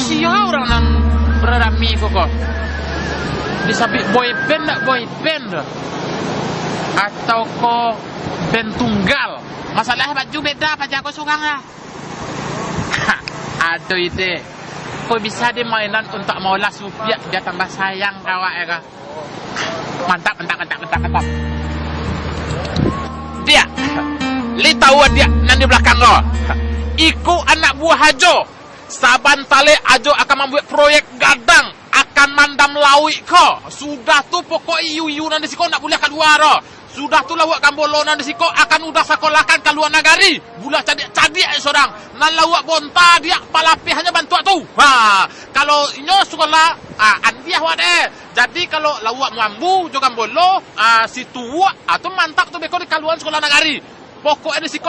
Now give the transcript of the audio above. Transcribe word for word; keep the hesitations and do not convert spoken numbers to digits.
Sia urang nan barami ko, ko? Disabik boy band ndak boy band doh? Atau ko band tunggal? Masalah baju beda, paja ko surang lah. Ado ide. Ko bisa dimainan untuak maulah supiak, bia tambah sayang ka awak, yo ko? Mantap, mantap, mantap, mantap, mantap. Diak, lai tahu Diak nan di balakang ko? Iko anak buah Ajo. Saban talek Ajo akan mambuek proyek gadang, akan mandam lauik ko. Sudah tu pokok iyu-iyu nan di siko ndak buliah kalua doh. Sudah tu lauak gambolo nan di siko akan Uda sakolahkan ka lua nagari. Buliah cadiak-cadiak surang. Nan lauak bonta Diak palapiahnyo bantuak tu. Ha, kalau inyo sakolah, ah, andiah awak deh. Jadi kalau lauak mambu jo gambolo, ah, si tuak, ah, tu mantap tu beko di kaluaan sakolah nagari. Pokoknyo di siko